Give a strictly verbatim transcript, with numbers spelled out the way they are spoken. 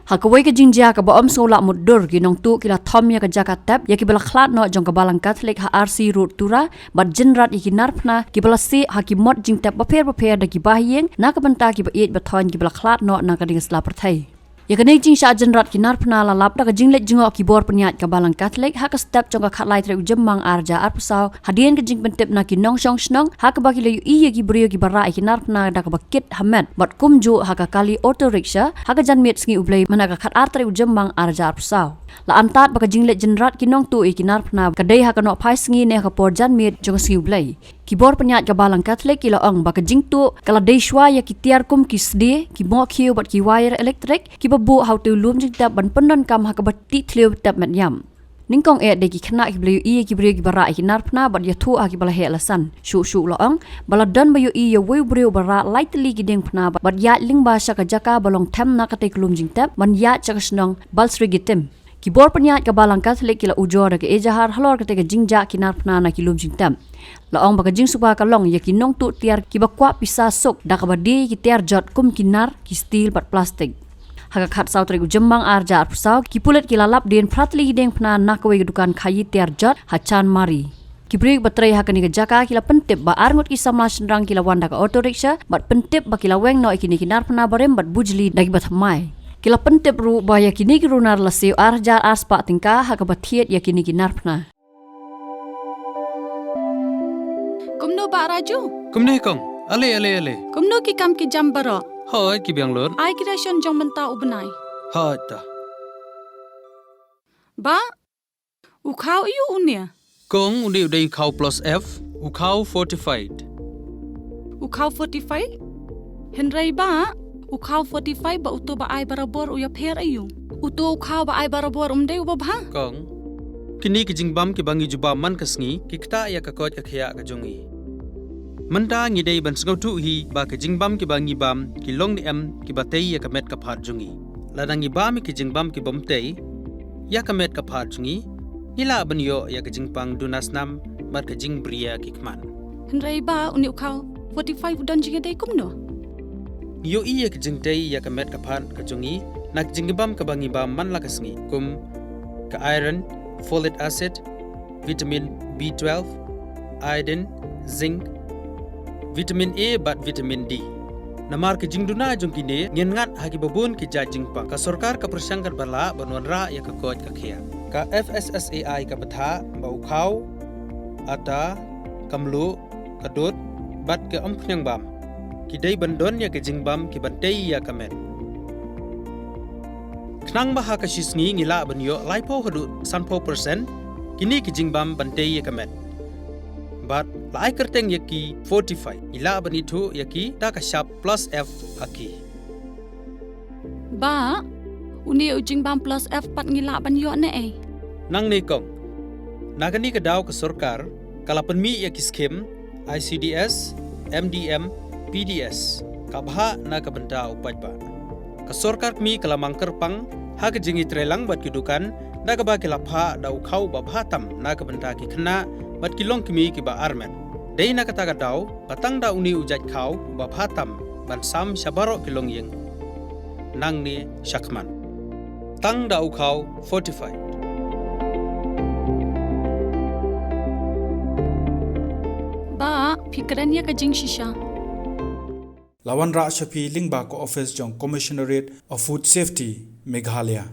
Ha kawei ka jingjia kaba ym sngewlah mutdur, ki nongtuh ki la thom ïa ka jaka tep ïa kiba la khlad noh jong ka Balang Catholic ha R C Road, Tura, bad jynrat ïa ki narphna kiba la sieh ha ki mot jingtep bapher bapher da ki bahaïing na ka bynta kiba ïeit ba thoiñ kiba la khlad noh na ka ding sla pyrthei. Ïa kane ka jingshah jynrat ki narphna la lap da ka jingleit jngoh ki bor pynïaid ka Balang Catholic ha ka step jong ka khatlai tarik u Jymmang ar hajar arphew saw, hadien ka jingpyntip na ki nongshong shnong ha kaba ki la ïohi ïa ki briew kiba rah ïa ki narphna da kaba kit ha met bad kumjuh ha ka kali auto rickshaw ha ka janmiet Sngi U Blei mynta ka khatar tarik u Jymmang ar hajar arphew saw. La antad ba ka jingleit jynrat ki nongtuh ïa ki narphna ka dei ha ka nohphai sngi ne ha ka por janmiet jong Sngi U Blei. Ki bor pynïaid ka Balang Catholic ki la ong ba ka jingtuh ka la dei shuwa ïa ki tiar kum ki sdie, ki mohkhiew bad ki wire elektrik kiba buh ha utei u lum jingtep ban pyndonkam ha kaba tih thliew tep met ïam. Nyngkong eh dei ki khynnah kiba la ïohi ïa ki briew kiba rah ïa ki narphna bad ïathuh ha kiba la heh la san. Shuh shuh la ong ba la don ba ïohi ïa uwei u briew ba rah lai tylli ki diengphna bad ïaid lyngba sha ka jaka ba long them na katei ka lum jingtep ban ïaid sha ka shnong Balsrigittim. Ki bor pynïaid ka Balang Catholic ki la ujor da ka ejahar halor katei ka jingjah ki narphna na ki lum jingtep. La ong ba ka jingsuba ka long ïa ki nongtuh tiar kiba kwah pisa suk da kaba die ïa ki tiar jot kum ki nar, ki steel bad plastik. Ha ka khatsaw tarik u Jymmang ar hajar arphew saw, ki pulit ki la lap dien phra tylli ki diengphna na kawei ka dukan khaïi tiar jot ha Chanmari. Ki briew ba trei ha kane ka jaka ki la pyntip ba arngut ki samla shynrang ki la wan da ka auto rickshaw bad pyntip ba ki la weng noh ïa kine ki narphna barim bad bujli da kiba thymmai. Ki la pyntip ruh ba ïa kine ki runar la siew ar hajar ar spah tyngka ha kaba thied ïa kine ki narphna. Kumno Bah Raju? Kumne kong. Ale, ale, ale. Kumno ki kam ki jam baroh? Hooid, ki biang lut. Ai ki ration jong mynta u bnai. Hooid ta. Bah, u khaw aiu une? Kong, une u dei u khaw plus F, u khaw fortified. U khaw fortified? Hynrei Bah, u khaw fortified bad uto ba ai barabor u ïapher aiu? Uto u khaw ba ai barabor um dei uba bha? Kong, kine ki jingbam kiba ngi ju bam man ka sngi ki ktah ïa ka koit ka khiah ka jong ngi. Mynta ngi dei ban sngewthuh hi ba ki jingbam kiba ngi bam ki long ne em kiba tei ïa ka met ka phad jong ngi. Lada ngi bam ïa ki jingbam ki bym tei ïa ka met ka phad jong ngi, ngi lah ban ïoh ïa ka jingpang duna snam bad ka jingbriew ki khmat. Hynrei Bah, une u khaw fortified u don jingïadei kumno? Ngi ïohi ïa ka jingtei ïa ka met ka phad ka jong ngi na ka jingbam kaba ngi bam man la ka sngi, kum ka iron, folic acid, vitamin B twelve, iodine, zinc, vitamin A bad vitamin D. Namar ka jingduna jong kine ngin ngat ha kiba bun ki jait jingpang. Ka sorkar ka pyrshang katba lah ban wanrah ïa ka koit ka khiah. Ka F S S A I ka batai ba u khaw, ata, ka mluh, ka dud bad ka umphniang bam ki dei ban don ïa ka jingbam kiban tei ïa ka met. Khnang ba ha ka shi sngi ngi lah ban ïoh laiphew haduh sanphew percent kine ki jingbam ban tei ïa ka met. Bad la ai kyrteng ïa ki fortified, ngi lah ban ithuh ïa ki da ka shap plus F ha ki. Bah, une u jingbam plus F pat ngi lah ban ïoh ne ei? Nangne kong, na kane ka daw ka sorkar ka la pynmih ïa ki skhim I C D S, M D M, P D S, ka bha na ka bynta u paidbah. Ka sorkar kmie ka la mang kyrpang ha ka jingïatreilang bad ki dukan da kaba ki la phah da u khaw ba bha tam na ka bynta ki khynnah bad ki longkmie kiba armet. Dei na kata ka daw ba tang da une u jait khaw ba bha tam ban sam sha baroh ki longïing nangne shakhmat. Tang da u khaw fortified. Bah, phi kren ïa ka jingshisha. La wanrah sha phi lyngba ka office jong Commissionerate of Food Safety, Meghalaya.